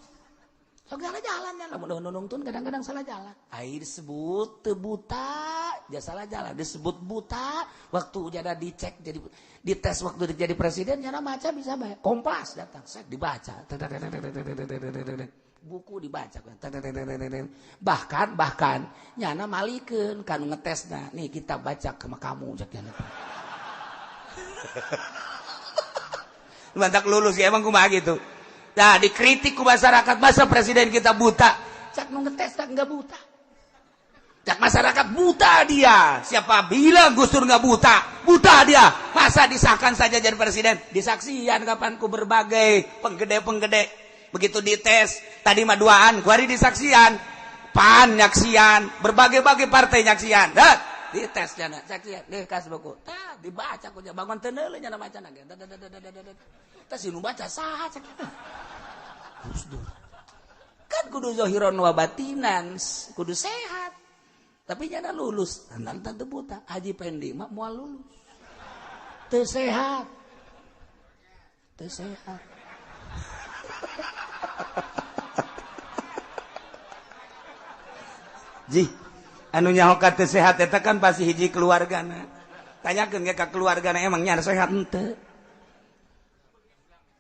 Sok salah jalannya lamun nungtun kadang-kadang salah jalan. Ai disebut teu buta, ja salah jalan disebut buta waktu jada dicek jadi dites waktu jadi presiden nyana maca bisa bae. Kompas datang sek dibaca. Buku dibaca. Bahkan nyana malikeun kanu ngetesna. Nih kita baca ke kamu cek nyana. Mantak lulus ya emang kumaha gitu. Nah, dikritik ku masyarakat masa presiden kita buta. Cak nu ngetes tak enggak buta. Cak masyarakat buta dia. Siapa bilang Gus Dur enggak buta? Buta dia. Masa disahkan saja jadi presiden? Disaksian kapan ku berbagai penggede-penggede. Begitu dites tadi mah duaan, kuari disaksian, PAN nyaksian, berbagai-bagai partai nyaksian. Dah dites jana saksian deh kas buku. Tah dibaca ku bangun teu neuleuh nyana macana ge. Tah si nu baca saha cek eta. Kan kudu zahiran wa batinan, kudu sehat. Tapi nyana lulus, tanda teu buta. Haji Pendi mah moal lulus. Teu sehat. Teu sehat. Ji, anu nyaho ka teu sehat eta kan pasti hiji keluargana. Tanyakeun ge ka keluargana emang nya sehat henteu.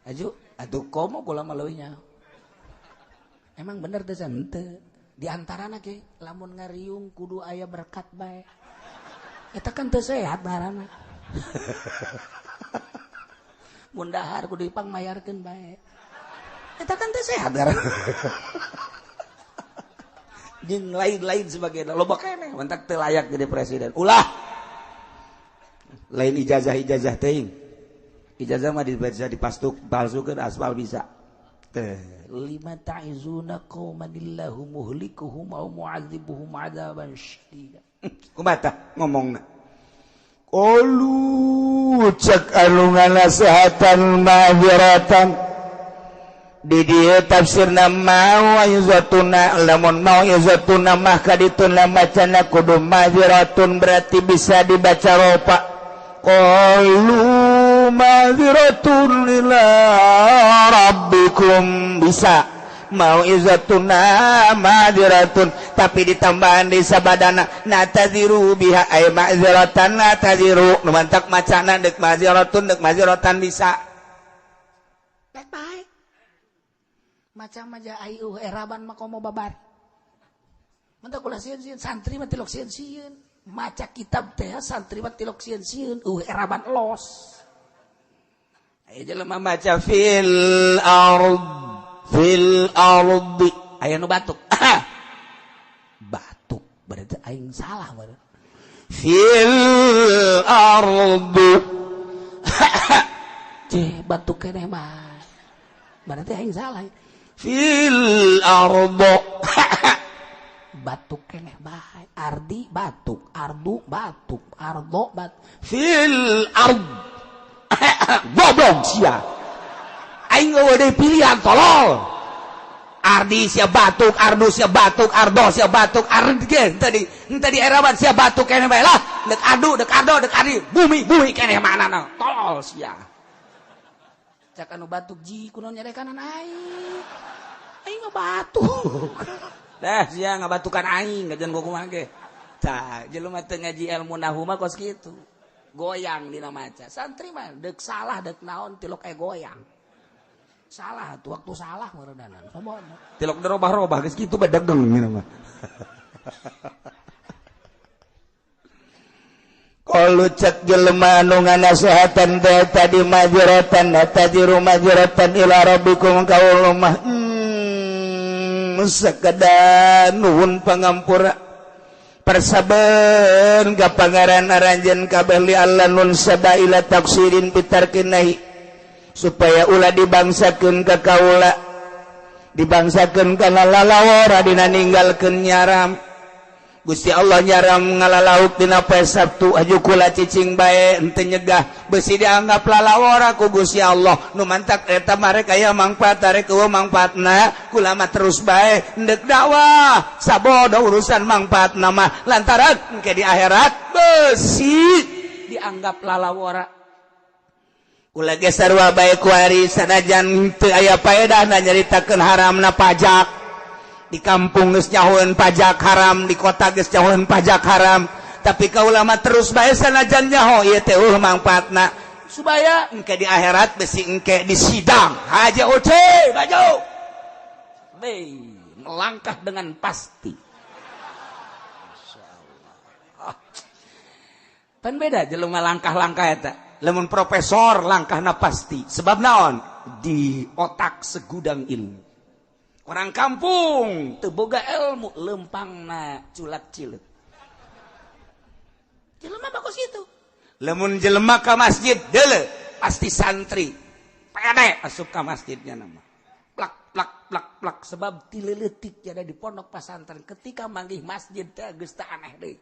Aju, atuh komo kula mah leuwih nyaho. Emang bener teh henteu. Di antarana ge lamun ngariung kudu aya berkat bae. Eta kan teu sehat ngaranna. Mun dahar kudu dipangmayarkeun bae. Eta kan teu sehat ngaranna. Jeung lain-lain sebagainya loba keneh mantak teu layak jadi presiden. Ulah. Lain ijazah-ijazah teuing. Ijazah mah bisa dipastuk palsukeun aspal bisa. Teh lima ta'izuna qauman illahu muhlikuhum aw mu'adzibuhum 'adzaban syadida. Kumaha tah ngomongna? Qalu cek anu nganasehatan ma'dziratan. Di dieu tafsirna mau aizatuna lamun mau aizatuna mah kadituna macana kudu ma'dziratun berarti bisa dibaca ropa. Qalu ma'dziratun ila rabbikum bisa mau izatuna ma'dziratun tapi ditambahan di sabadana nataziru biha ay ma'dziratan nataziru nu mantak macana deuk ma'dziratun deuk ma'dziratan bisa. Baik bae. Macam aja ayu eraban mah komo babar. Mentak ulah sieun-sieun santri mah tilok sieun-sieun. Maca kitab teh santri mah tilok sieun-sieun eraban los. Aya jelema maca fil ard fil ardi aya nu batuk. Batuk berarti aing salah meureun. Fil ardi ceh batuk keneh mah. Berarti aing salah. Fil ardo batuk keneh bae. Ardi batuk, ardu batuk, ardo bat fil ard goblok sia. Aing eueuh deui pilihan tolol. Ardi sia batuk, ardu sia batuk, ardo sia batuk, ard ge tadi tadi erawan sia batuk keneh bae lah. Deuk adu, deuk ado, deuk ardi, bumi bumi keneh manana tolol sia. Cak anu batuk ji kunaon nyerekanan aing. Aing mah batuk. Dah sia ngabatukan aing ngajan gua kumaha ge. Tah jelema teu ngaji ilmu nahwu mah kos kitu. Goyang dina maca. Santri mah deuk salah deuk naon tilok aya goyang. Salah tuh waktu salah meureunana. Tilok dirobah-robah geus kitu bae degeng ieu mah. Qalu cek jelema anu nganasehatan teh tadi ma'dziratan natajiru ma'dziratan ila rabbikum kaula mah sakedah nuhun pangampura persaben ka pangeran aranjeun kabeh li Allah nun sabaila taksirin pitarkinahi supaya ulah dibangsakeun ka kaula dibangsakeun kana lalawara dina ninggalkeun nyaram. Gusti Allah nyaram ngalalauk dina poe Sabtu aju kula cicing bae henteu nyegah besi dianggap lalawara ku Gusti Allah nu mantak eta marek aya mangfaat arek eueuh mangfaatna kula mah terus bae endek dakwah sabodo urusan mangfaatna mah lantaran engke di akhirat besi dianggap lalawara kula ge sarua bae kuari sanajan teu aya paedahna nyaritakeun haramna pajak. Di kampung geus nyahoeun pajak haram, di kota geus nyahoeun pajak haram, tapi kaula mah terus bae sanajan nyaho ieu teh eueuh mangfaatna supaya engke di akhirat besi engke di sidang haja oce baju be melangkah dengan pasti. Masyaallah. Pan beda jelema langkah-langkah eta. Lamun profesor langkahna pasti sebab naon di otak segudang ilmu. Orang kampung teu boga ilmu lempangna culak cileut. Jelema bagus itu. Lamun jelema ka masjid deuleu pasti santri. Pede asup ka masjidnya nama. Plak plak plak plak sebab ti leutik jadi di pondok pesantren ketika manggih masjid teh geus teu aneh deui.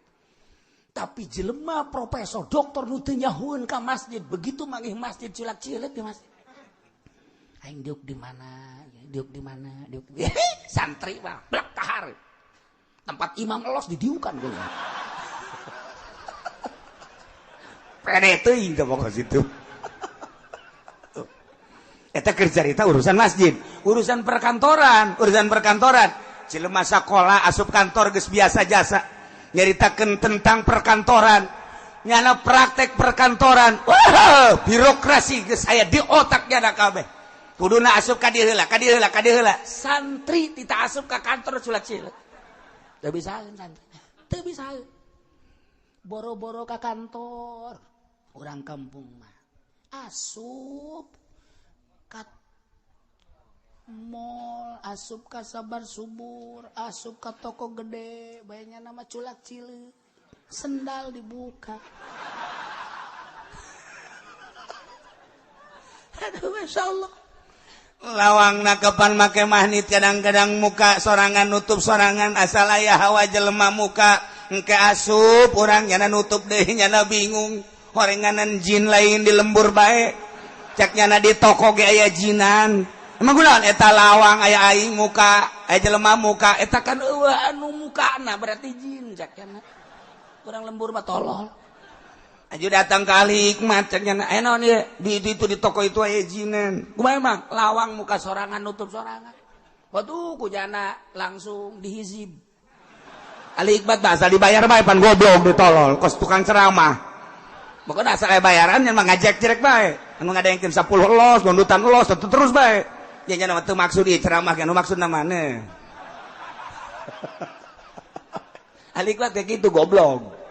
Tapi jelema profesor doktor nu teu nyahueun ka masjid begitu manggih masjid culak-cileuk di masjid. Aing diuk di mana? Diuk di mana? Diuk. Santri mah blak kahar. Tempat imam elos didiukan gua. Pede teuing teh pokok situ. Eta keur carita urusan masjid, urusan perkantoran, urusan perkantoran. Jelema sakola asup kantor geus biasa jasa nyaritakeun tentang perkantoran. Nyana praktek perkantoran. Wah, birokrasi geus aya di otak nyana kabeh. Kuduna asup ka dieu heula, ka dieu heula, ka dieu heula. Santri tita asup ka kantor culak-cileuk. Teu bisaeun santri. Teu bisaeun. Boro-boro ka kantor urang kampung mah. Asup ka mall, asup ka Sabar Subur, asup ka toko gede, bayangnya nama culak cileuk, sendal dibuka. Aduh, Masya Allah. Lawang nakapan make magnit kadang-kadang muka sorangan nutup sorangan asal aya hawa jelema muka engke asup urang nyana nutup deui nyana bingung horenganan jin lain di lembur bae. Cek nyana di toko ge aya jinan. Emang kunaon eta lawang aya aing muka, aya jelema muka, eta kan eueuh anu mukana berarti jin cek nyana. Urang lembur mah tolol. Aju datang ka ahli hikmat cek nyana, aya naon ieu? Di itu di toko itu aya jinan. Kumaha emang lawang muka sorangan nutup sorangan. Waduh ku nyana langsung dihizib. Ahli hikmat bahasa dibayar bae pan goblok ditolol kos tukang ceramah. Pokoknya asal aya bayaran nya mah ngajek-jerek bae. Anu ngadengkeun 10 los, gondutan los, terus bae. Ya nya teu maksud ieu ceramah anu maksudna maneh. Ahli hikmat kayak gitu goblok.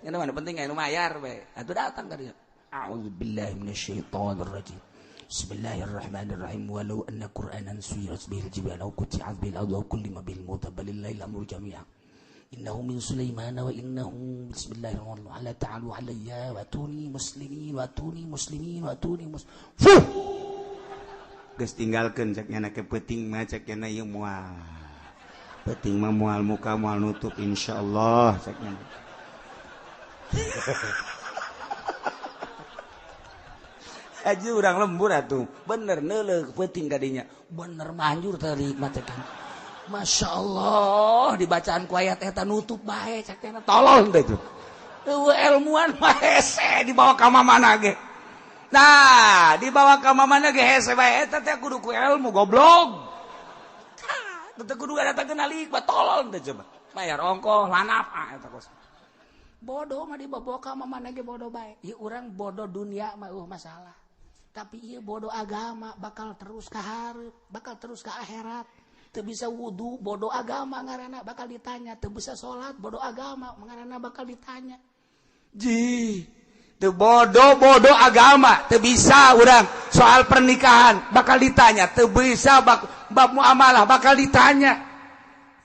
Nya mah penting anu mayar bae. Atuh datang ka dieu. A'udzubillahi minasyaitonir rajim. Bismillahirrahmanirrahim. Walau anna Qur'anan suyirat bihil jibal aw quti'at bil ardu aw kullima bil mauta balillahi al-amru jami'a. Innahu min Sulaiman wa innahu bismillahirrahmanirrahim. La ta'alu alayya wa tuni muslimin wa tuni muslimin wa tuni muslimin. Geus tinggalkeun cek nyana ke peuting mah cek nyana ieu moal. Peuting mah moal muka moal nutup insyaallah cek nyana. Aja urang lembur atuh. Bener neuleuh peuting kadinya. Bener manjur tadi mah cek. Masya Allah dibacaan ku ayat eta nutup bae cek teh tolol teh itu. Eueuh ilmuan mah hese dibawa ka mana ge. Nah, dibawa ka mana ge hese bae eta teh kudu ku ilmu goblok. Tah, teu kudu datangkeun ahli hikmat tolol teh coba. Bayar ongkoh lanap ah eta kos. Bodoh mah dibawa ka mana ge bodoh bae. Ieu urang bodoh dunia mah eueuh masalah. Tapi ieu bodoh agama bakal terus ka hareup, bakal terus ka akhirat. Teu bisa wudu bodoh agama ngaranna bakal ditanya, teu bisa salat bodoh agama ngaranna bakal ditanya. Ji, teu bodoh-bodoh agama, teu bisa urang soal pernikahan bakal ditanya, teu bisa bab muamalah bakal ditanya.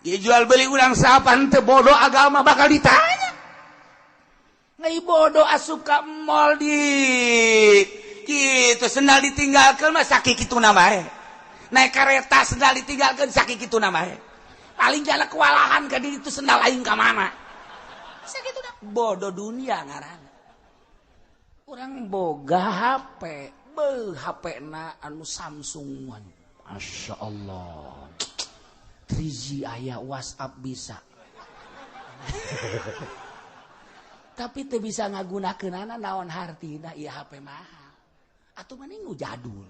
Ieu jual beli urang sapan teu bodoh agama bakal ditanya. Ngai bodoh asup ka mall di kitu sendal ditinggalkeun mah sakituna bae. Naik kereta sendal ditinggalkan sakit itu namanya paling jalan kewalahan ka diri itu sendal aing ka mana sakitu dah bodoh dunia ngaran urang boga HP beuh HP na anu Samsung wan Masya Allah 3G aya WhatsApp bisa tapi teu bisa ngagunakeunana naon hartina ieu HP mahal atuh mending nu jadul.